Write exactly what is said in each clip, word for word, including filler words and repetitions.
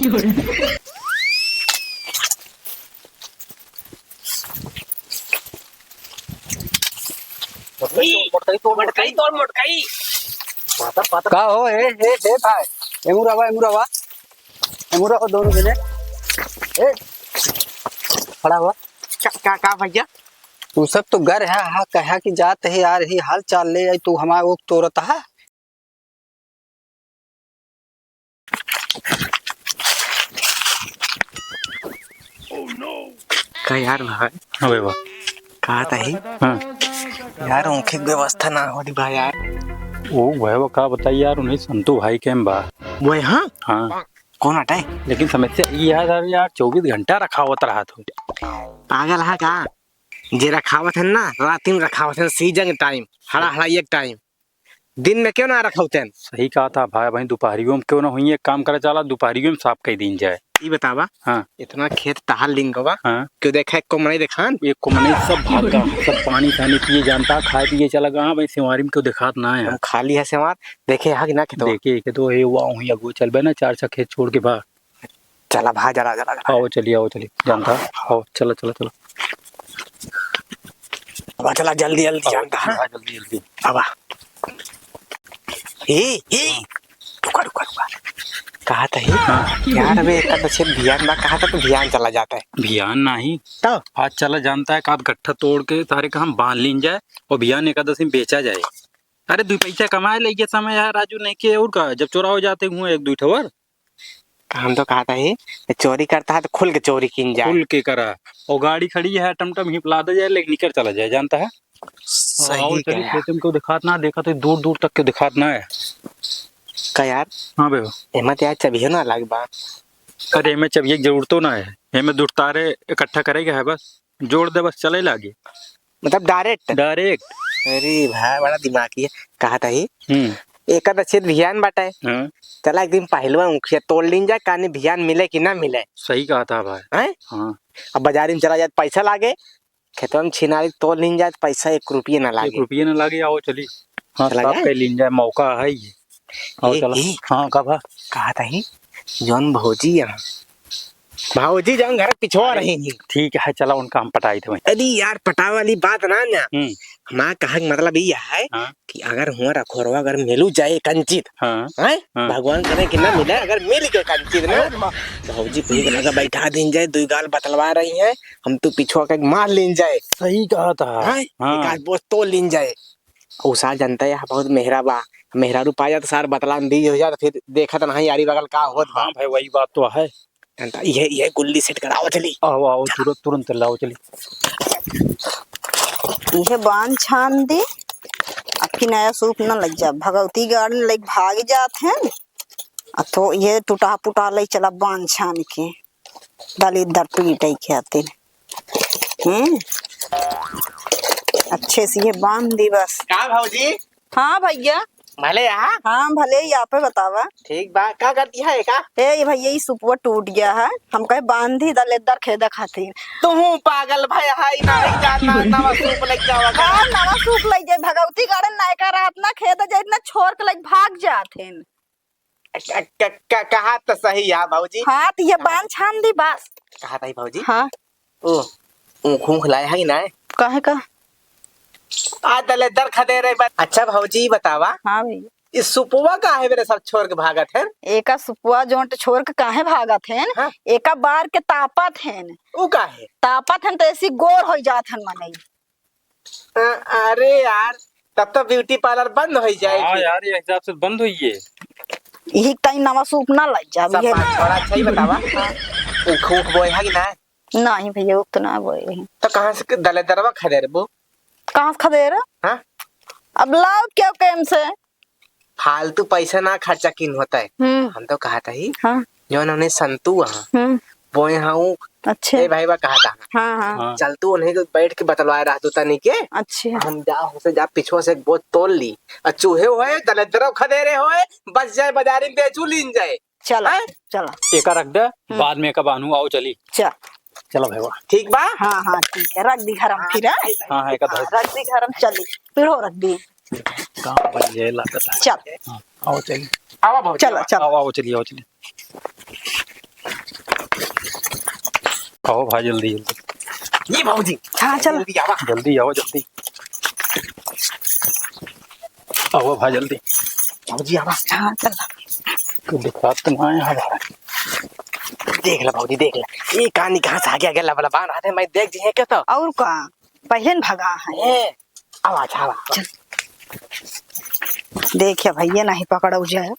मोटकई तोड़, मोटकई तोड़, मोटकई तोड़, मोटकई। पातर, पातर। का हो, ए, ए, ए भाई, एमुरा बा, एमुरा बा, एमुरा बा दोनों जने। ए, खड़ा हुआ। का, का, का भैया? तू सब तो घर है, हा, कहा कि जात है यार, ही हाल चाल ले आई, तू हमारा वो तोरत है। का यार भाई? अबे वाह। कहा था ही? हाँ। यार, उनकी व्यवस्था ना हो रही भाई यार। ओ भाई, वो का बताई यार, उन्हीं संतू भाई के में बा। वो है, हाँ? हाँ। कौन हटा है? लेकिन समस्या ये है यार, यार, चउबीस घंटा रखावत रहा तू। पागल है का? जे रखावत है ना, रात में रखावत है, season time, हड़ा हड़ा एक time। दिन में क्यों ना रखौतेन? सही कहा था भाई, वहीं दोपहरियों में क्यों ना हुई, एक काम करे, चला दोपहरियों में साफ कर दीन जाए। ई बतावा, हाँ। इतना खेत तहार लिंगवा, हाँ। क्यों देखा, एक को मनई देखान? एक को मनई सब भाग गा, सब पानी सानी पिए जानता, खाए पिए चला गा, भाई सिंवारी में क्यों देखात ना है। हम खाली है सिंवार, देखे हा कि ना खेतवा? देखे के तो, हे, वाह, हुई अगो चलबे ना, चार छह खेत छोड़ के भाग। चला भाई, चला, चला, चला। आओ चलिए, आओ चलिए, जानता है। आओ, चला, चला, चला। अब चला, जल्दी, जल्दी, आओ, जानता है। हाँ, जल्दी, जल्दी। अब आ। ए, ए, रुका, रुका, रुका। कहा था ही? हाँ। यार, अबे एकादशी भियान बा, कहा था तो भियान चला जाता है। भियान नहीं। तो? आज चला जानता है, का गट्ठा तोड़ के सारे का हम बांध लीन जाए और भियान एकादशी में बेचा जाए। अरे, दुई पैसा कमाए लइके समय है राजू, नहीं के और का, जब चोरावे जाते हुए एक दुई ठवर। हम तो कहा था ही, चोरी करता है तो खुल के चोरी कीन जाए। खुल के करा। और गाड़ी खड़ी है, टमटम ही पिला दे जाए, लेकिन निकल चला जाए, जानता है? सही आओ, चलिए, कहा। खेत में क्यों दिखात ना, देखा तो दूर दूर तक क्यों दिखात ना है। का यार? हाँ बे। एमा तो यार चबियो ना लाग बा। अरे, एमे चबिये की जरूरतो ना है, एमे दुठतारे इकट्ठा करे के है बस। जोड़ दे बस, चले लागे। मतलब direct? Direct। अरे भाई, बड़ा दिमागी है। कहा था ही? हम्म। एकादशी भियान बाटे। हाँ। चला एक दिन पहलवा उखिया तोड़ लीन जाए, कानी भियान मिले कि ना मिले। सही कहा था भाई। हैं? हाँ। अब बाजारी में चला जाए, पैसा लागे, खेतवा में छिनारी तोड़ लीन जाए, पैसा एक रुपये ना लागे। एक रुपये ना लागे, आओ चली। हाँ, चला साफ जाए? कर लीन जाए, मौका है ये। आओ ए, चला। ए। हाँ, का भा? कहा था ही? जौन भौजी यहाँ भौजी जौन घर पिछवा रही ही। ठीक है, चला उनका हम पटाई देवे। अरे यार, पटावे वाली बात ना ना। हम्म। हमार कहे के मतलब ई है हाँ। कि अगर हुआ रखोरवा अगर मिलू जाए कंचित, हाँ। हैं? हाँ। भगवान करे कि ना मिले, अगर मिल गए कंचित ना, अरे माँ। भौजी पीढ़ी के लगा बैठा दीन जाए, दुई गाल बतलवा रही है, हम तू पिछवा के मार लीन जाए। सही कहा था। हैं? हाँ। एक आध बोझ तोल लीन जाए। उ सार जनता है बहुत मेहरा बा, मेहरारू पा जात सार बतला में बीज हो जात, फिर देखत नहीं यारी बगल का होत बा। हाँ भाई, वही बात तो है। जनता, इहे, इहे गुल्ली set कराओ चली। आओ, आओ, तुरंत, तुरंत लाओ चली। इहे बांध छान दे, अब की नया सूप न लग जा, भगवती गार्डन लग भाग जात हैं। आ तो ये टूटा पुटा ले चला बांध छान के, दलिद्दर पीटे के आते। हम्म, अच्छे से ये बांध दी बस। का भौजी? हाँ भैया। भले यहाँ? हाँ भले ही, आपे बतावा। ठीक बा, का करती है का? ए ये भैया, ये सुपवा टूट गया है, हम कहे बांधी दलेदर खेदा खातिर। तू पागल भय है, नहीं जाना, नवा सूप लग जावा का? हाँ, नवा सूप लग जाए, भगवती गार्डन नायका रात ना खेदा जाए, इतना छोड़ के लग भाग जात हैं। क-, क-, क-, कहा तो सही है भौजी। हाँ, तो ये हाँ। बांध छान दी बस। कहा था भौजी? हाँ। ओ, ऊख ऊख लाए है कि ना? काहे का? आ दलेदर खदे रहे बस। अच्छा भौजी, बतावा। हाँ भैया। इस सुपवा काहे मेरे सब छोड़ के भागत है? एका सुपवा जोंट छोड़ के काहे भागत है? हाँ। एका बार के तापत है। उ काहे? तापत है तो ऐसी गोर हो जात है मनई। अ-, अरे यार, तब तो beauty parlour बंद हो जाए हाँ फिर। यार, ये हिसाब से बंद हुई है। यही कहीं नवा सूप ना लग जावे सब ये। बात छोड़ा, अच्छा ही बतावा। हाँ। ऊख, ऊख बोए है कि ना? नहीं भैया, ऊख तो ना बोए हैं। तो कहाँ से दलेदरवा खदेरबो? कहाँ से खदेर? हाँ? अब लाओ क्यों केम से? फालतू पैसा ना खर्चा किन होता है। हम्म। हम तो कहा था ही, हाँ। जौन हमने संतु हाँ, हम्म। वो यहाँ ऊ, अच्छे। ए भाई बा कहा था। हाँ, हाँ। हाँ। चल तू उन्हें के बैठ के बतलवाए रहा तू तनी के। अच्छे। हम जा, उसे जा, पिछुआ से एक बोझ तोल ली। आ चूहे होए, दलेदरो खदेरे होए, बच जाए बाजारी में बेचू लीन जाए। चला, हैं? चला। एका रख दे, हम्म। बाद में एका बान्हू, आओ चली। चल। चलो भाई बा। ठीक बा? हाँ, हाँ, ठीक है, रख दी घर में फिर, हैं? हाँ, हाँ, एका हाँ, धर। रख दी घर में, चली। पीढ़ो रख दी। काम बन गया, लागत है। चल। हाँ, आओ चली। आवा भौजी, चलो, आवा। चलो। आओ, आओ, चलिए, आओ, चलिए। आओ भाई, जल्दी, जल्दी। ये भौजी। हाँ, चल। जल्दी आवा। जल्दी आओ, जल्दी। आओ भाई, जल्दी। भौजी, आवा। हाँ, चल। तू दिखात तो ना है भाई। देख ले भौजी, देख ले। ये कहानी कहाँ से आ गया, गया लबलबान आते, मैं देख जी है क्या तो? और का? पहिले न भगा है। ए, आवा, आवा, आवा। चल। देखिए भैया, नहीं पकड़ौ जाए।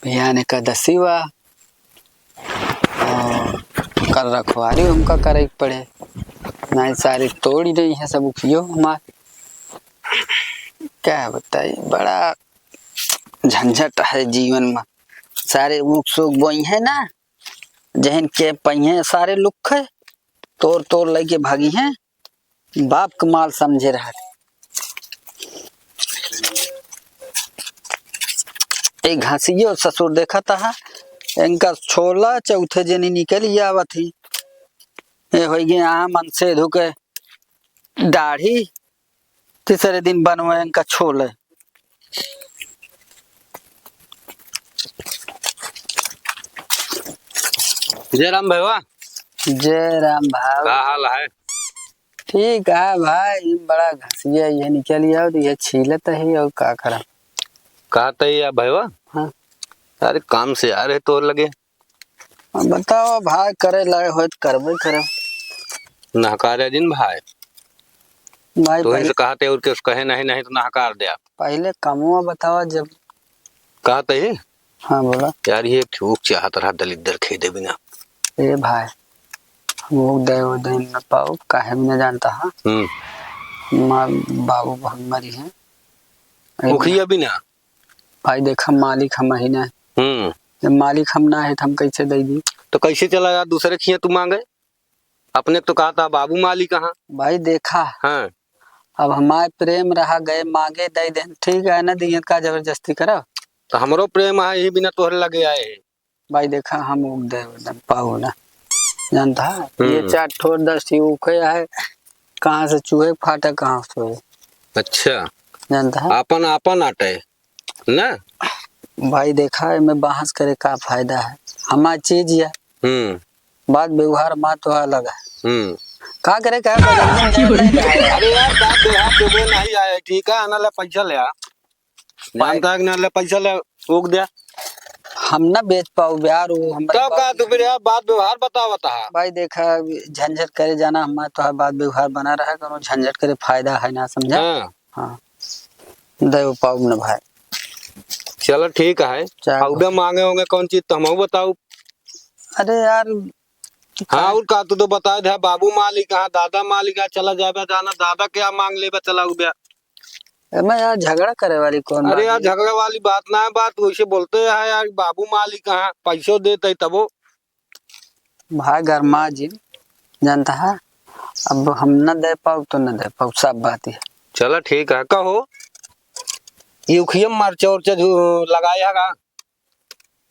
भैया ने एकादशी बा, और कल रखवारी हमका करे के पड़े, नहीं सारे तोड़ी रही है सब उखियो हमार। क्या बताई, बड़ा झंझट है जीवन में। सारे ऊख सूख बोई है ना, जहन के पहिए सारे लुक है, तोड़ तोड़ लेके भागी हैं, बाप के माल समझे रहा। एक घासियो ससुर देखा था, इनका छोला चौथे जनी निकल ही आवत ही। ये हो गए आम अनसेधु के दाढ़ी, तीसरे दिन बनवे इनका छोले। जय राम भैया। जय राम भाई। का हाल है? ठीक है भाई, बड़ा घसिया ये निकल गया और ये छीलत है और का करा। कहा तई या भैया? हाँ। अरे काम से आ रहे तोर लगे। अब बताओ भाई, करे लाए होए तो करबे करब। नहकारे दिन भाई। भाई, तू ही पहले से कहा थे और कुछ कहे नहीं, नहीं तो नहकार दे आप। पहले कमवा बताओ जब। कहा थे? हाँ, बोला। यार, ये एक ठे ऊख चाहत रहा दलिद्दर खेदे बिना। ए भाई, हम ऊख दे, वो दे न पाओ, काहे भी न जानता, हाँ? हम्म। माँ बाबू बहुत मरी है। ए उखिया बिना? भाई देखा, मालिक हम ही ना। हम्म। जब मालिक हम ना है, तो हम कैसे दे दी? तो कैसे चला यार, दूसरे खिया तू मांगे? अपने तो कहा था बाबू मालिक कहाँ? भाई देखा, हाँ। अब हमारे प्रेम रहा, गए मांगे दे देन, ठीक है ना, दिए का जबरदस्ती करा? तो हमरो प्रेम है, यही बिना तोहरे लगे आए हैं। भाई देखा, हम ऊख दे, दे पाओ ना, जानता है? ये हम्म। चार ठो दस ही ऊखे है, कहाँ से चूहे फाटे, कहाँ से सोए। अच्छा। जानता है? आपन, आपन आटे, ना? भाई देखा, एमे बहस करे का फायदा है? हमार चीज है। हम्म। बात व्यवहार मा तो अलग है। हम्म। का करे, का बदल में जाए, अरे यार, बात व्यवहार तो नहीं आए, ठीक है, आना ले पैसा ले आ। जानता है कि ना, ले पैसा ले, ऊख दे। हम ना बेच पाऊ यार, वो हमारे तब का बाबू तू फिर यार बात व्यवहार बतावत है। भाई देखा, झंझट करे जाना, हमारे तो बात व्यवहार बना रहा, कोनो झंझट करे फायदा है ना, समझा? हाँ। हाँ। दे पाऊ ना भाई। चलो ठीक है। चलो। अउबे मांगे होंगे कौन चीज तो हमहू बताऊ। अरे यार। हाँ, और का तू तो बता दे, बाबू मालिक कहाँ, दादा मालिक कहाँ, चला जाबे जाना, दादा क्या मांग लेबे, चला उबे। एमे यार झगड़ा करे वाली कौन अरे बात यार, है? झगड़ा वाली बात ना है, बात वैसे बोलते हैं यार, बाबू मालिक कहाँ, पैसो देते तबो। भाई गरमा जी, जानता है, अब हम न दे पाऊ तो न दे पाऊ, सब बात है। चला ठीक है, कहो, ये उखिया मरचा उरचा जो लगाया है का?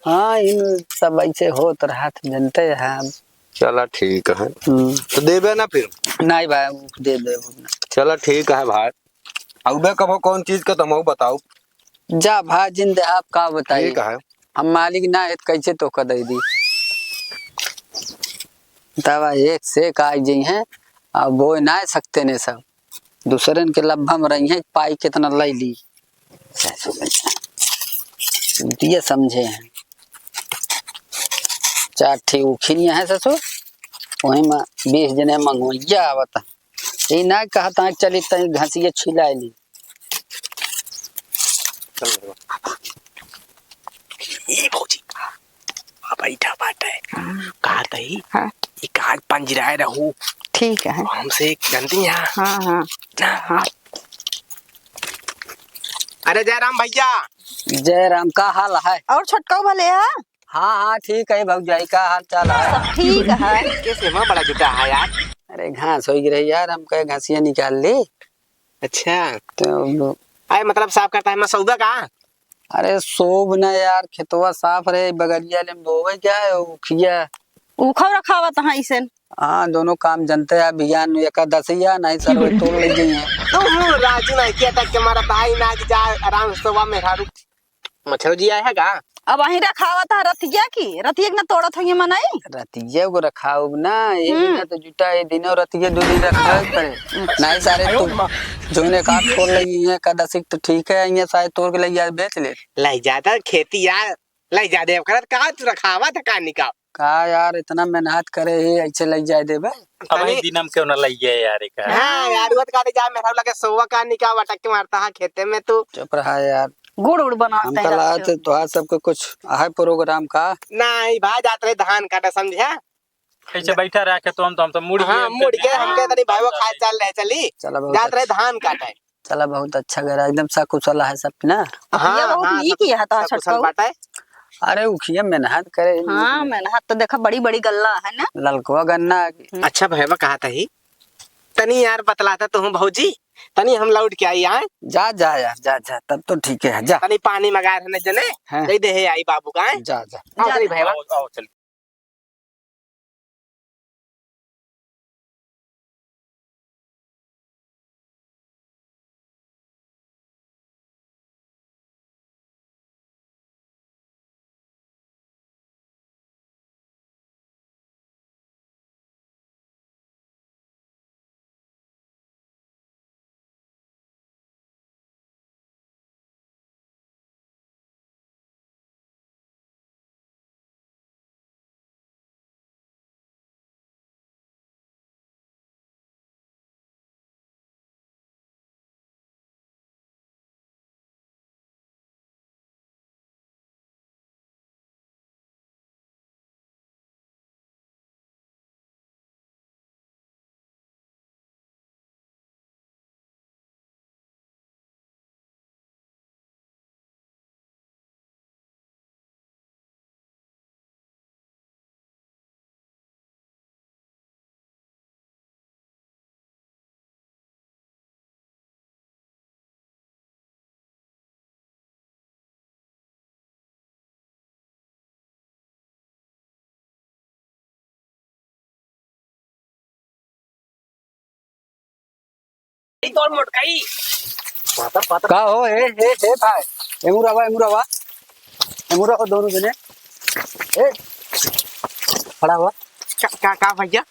हाँ, इन सब ऐसे होत रहत, जनते हैं अब। चला ठीक है। हम्म। तो देबे ना फिर? नहीं भाई, दे दे। चला ठीक है भाई। अउबे कबो कौन चीज का तुम बताओ। जा भाई, जिन दे आप का बताई। ठीक है। हम मालिक ना है, तो कैसे तोका दे दी? तब एक से एक आ गई हैं, अब बोए ना सकते ने सब। दूसरन के लब्भा में रही हैं, पाई कितना ले ली। ये समझे हैं। चार ठे उखिनिया है ससुर, वहीं में बीस जने मंगवैया आवत हैं। ये ना कहता है, "चली तई घसिया छिला ली।" ए भौजी, आ बैठा बाटे। हाँ। कहा तई, हाँ। ई कहा पंजराए रहू। ठीक है। हमसे एक गलती है। हाँ, हाँ। ना। हाँ। अरे जयराम भैया। जयराम, का हाल है? और छोटकाऊ भले है? हाँ, हाँ, ठीक है भौजाई, का हाल चाल है? सब ठीक है। कैसे माँ बड़ा जुटा है यार? अरे घास हो गई रही यार, हम कहे घासिया निकाल ली। अच्छा। तो अब आए, मतलब, साफ करता है, मैं सौदा का? अरे, सोब ना यार, खेतवा साफ रहे, बगलिया ले बोवे क्या है, उखिया। उखौ रखावत हैं इसेन। हाँ, दोनों काम जनते हैं, बिहान एकादशिया, नहीं सर, वो तोड़ ले गई हैं। तुम राजू नहीं किया था कि हमारा भाई ना कि जा आराम से सोवा मेहरारू। मच्छर जी आया है का? अब वहीं रखावत है रतिया की, रतिया के ना तोड़त होइए मनई। रतिया को रखाउब ना, ये हम्म। बिना तो जुटा, ये दिनों रतिया दो दिन रखावे पड़े। नहीं सारे तू जोने का तोड़ लगी है, का दसिक तो ठीक है, ये सारे तोड़ के लग जा, बेच ले। लग जाता खेती यार, लग जा देव करत का, तू रखावा था का निकाल? का यार, इतना मेहनत करे ही, ऐसे लग जाए देबे? अब तनी ही दिनम क्यों ना लइए यार, एक हाँ यार, वो तो कहते जा, मेरा लगे सोवा का निकाल, अटक के मारता है खेते में तू। चुप रहा यार। गुड़ उड़ बनाते हमका हैं लगा आजकल। थे तोहार सबके कुछ है प्रोग्राम का? नहीं भाई, जात रहे धान काटा, समझे? ऐसे बैठा रहा के तो हम तो, हम तो मुड़ हाँ, गए, मुड़ के हमके तनी भाई वो खाए चल रहे, चली। चला, बहुत जात रहे अच्छा। धान काटे। चला, बहुत अच्छा करा, एकदम सकुशल है सब ना। हाँ, ये बहुत हाँ, नीक सब, ही है तो सब कुशल छोटकऊ। बाटे। अरे, उखिया मेहनत करे। हाँ, मेहनत तो देखा, बड़ी बड़ी गल्ला है ना। ललकवा गन्ना। हम्म। अच्छा भैया, कहा था ही, तनी यार बतलाता तो हूँ भौजी, तनी हम लौट के आई आए। जा, जा यार, जा, जा, तब तो ठीक है, जा। तनी पानी मंगाए रहने जने, हाँ। दे दे है आई बाबू का, हैं? जा, जा। आओ जा, तनी जा। भैया। आओ, आओ, चल। ई तोर मोटकाई। का हो, ए, ए, ए भाई, एमुर आवा, एमुर आवा, एमुर आवा दोनों जने। ए, खड़ा हुआ। का, का, का भैया?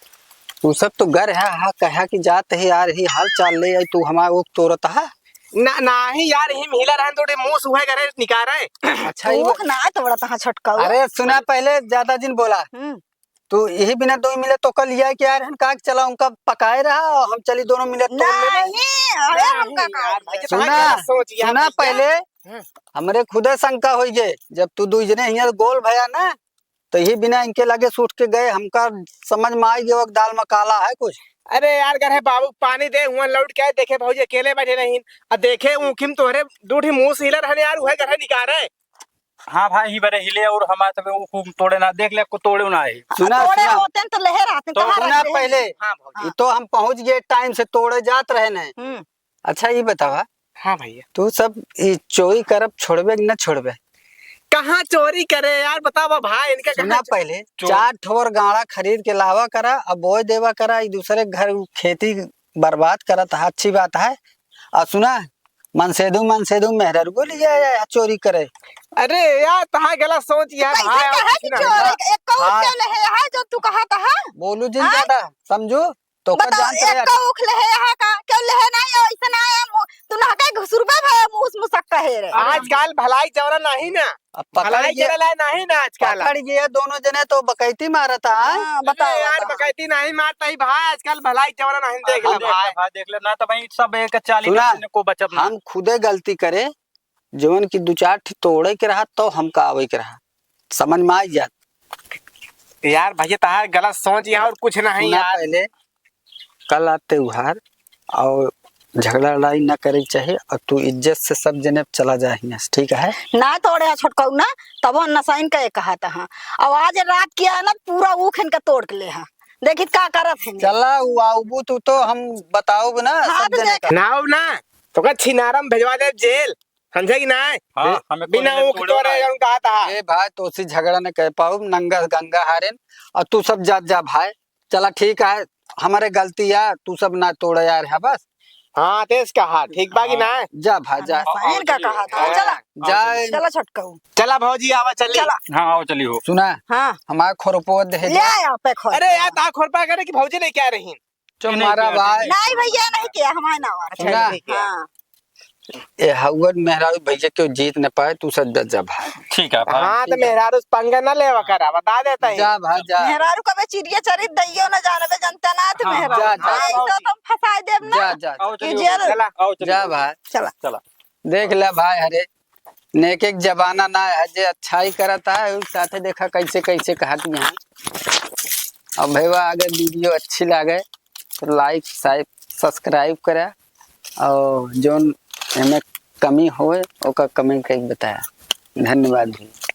तू सब तो घर है, हा, कहा कि जात है यार, ही हाल चाल ले आई, तू हमार ऊख तोड़त हा? ना, नाही यार, ही मिला रहन थोड़े मूस हुए करे निकारे। अच्छा, ई ऊख बा- ना तोड़त हा छोटका। अरे सुना, पहले ज्यादा जिन बोला। हम्म। तू यही बिना दो मिले तो कल लिया कि यार हन का चला उनका पकाए रहा और हम चली दोनों मिले तोड़ लेबे। नहीं, अरे हम का नहीं, यार, भाई, सुना, सोच यार, सुना भैया। पहले, हाँ। हमरे खुदे शंका होई गए, जब तू दुई जने हियाँ गोल भया ना, तो यही बिना इनके लगे से उठ के गए, हमका समझ में आई गया कि दाल में काला है कुछ। अरे यार, घर है बाबू, पानी दे, हुआ लौट के आए, देखे भौजी अकेले बैठे रहीन, आ देखे ऊखिम तोहरे दू ठी मूस हिलर हन यार, उहे घर है निकारे। हाँ भाई, ही बरे हिले और हमारे तबे ऊख, ऊख तोड़े ना, देख ले, को तोड़े ना है। सुना, तोड़े सुना। होते हैं तो लेहे रहते, तो कहाँ सुना रहते हैं? पहले, हाँ भौजी। ये तो हम पहुँच गए, टाइम से तोड़े जात रहे न। हम्म। अच्छा, ये बतावा। हाँ भैया। तू सब ये चोरी करब छोड़बे कि न छोड़बे? कहाँ चोरी करे यार, बतावा भाई, इनका सुना कहाँ चो- पहले, चोर- चार ठोर गाड़ा खरीद के लावा करा, अब बोए देवा करा, एक दूसरे के घर खेती बर्बाद करत है, अच्छी बात है। और सुना, मनसेदू, मनसेदू मेहररुओ लिया है चोरी करे। अरे यार, तहार गलत सोच याह तो भाई, कैसे कहे कि चोर है? एक, एक हाँ। क्यों ले है, है जो तू कहा था? बोलू जिन हाँ? ज्यादा, समझू? तो का बताओ, जान एक रहे का उख ले है यहाँ का? क्यों ले है? नहीं, ऐसा ना है, मु-, तू ना कहे घुसुरबा भाई, मुस मुसक कहे रे। आजकल भलाई जवरा नहीं ना। अब पकड़ भलाई गया, जवरा नहीं ना आजकल। पकड़ गया दोनों जने तो बकैती मारता है। हाँ, बताओ, अरे यार, बताओ। बकैती नहीं मारता ही भाई, आजकल भलाई जवरा नहीं, देख हाँ, ले देख भाई। ले भाई, देख ले, ना तो भाई सब एक चाली सुना, में को बचत ना। हम खुदे गलती करे, जवन की दू चार ठी तोड़े के रहा तो हमका आवे के रहा, समझ में आई जात। यार भैया, तहार गलत सोच यहाँ और कुछ नहीं सुना यार। पहले, कल आते उहार और झगड़ा लड़ाई ना करे के चाहे, और तू इज्जत से सब जने चला जा हियां से, ठीक है? ना तोड़े है छोटकऊ ना, तब नसाइन का एक कहा था। और आज रात किया है ना, पूरा ऊख इनका तोड़ के ले हा। देखित का करत है। चला, उ आउबू तू तो हम बताउब ना हाँ, सब तो जने देख। का। ना आउब ना, तो का छिनारम भेजवा दे जेल, समझे कि ना? हाँ, बि-, हमें बिना कोई ऊख तोड़ो तोड़े ना। जौन कहा था। ए भाई, तोसी झगड़ा न कर पाउब, नंगा गंगा हारेन, और तू सब जात जा भाई। चला ठीक है, हमरे गलती है, तू सब ना तोड़े यार है बस। हाँ, तेज कहा, ठीक बा कि ना? जा भा, जा। रसायन का कहा था, चला। जा। चला छोटकऊ। चला भौजी, आवा चली। चला। हाँ, आओ चली हो। सुना? हाँ। हमार खुरपो दे ले जा। आया पे खोल। अरे यार, ता खुरपा करे कि भौजी लेके आ रही। चुप नहीं मारा किया, भाई। नहीं भैया, नहीं किया, हमारे ना हुआ। अच्छा, सुना? नहीं किया। हाँ। ए हउअन मेहरारू भैया क्यों जीत न पाए, तू सब जा, जा भाई। ठीक है, भाई। हाँ, तो मेहरारू से पंगा ना लेवा करा, बता देता ही। जा भाई, जा। मेहरारू कबे चिड़िया चरित दइयो ना जानबे, जनता ना तो हाँ, मेहरारू। जा, जा। ऐसा तो हम फंसाए देब ना। जा, जा, आओ कि चलिए, जेल। चला। आओ चलिए। जा भाई। चला। चला। देख ले भाई, अरे नेके के जमाना ना है, जे अच्छाई करत है, उ साथे देखा कैसे कैसे कहत यहाँ। अब भैया अगर वीडियो अच्छी लागे तो like, साइब, subscribe करे और जौन एमे कमी होए ओका comment करके बताया। धन्यवाद भैया।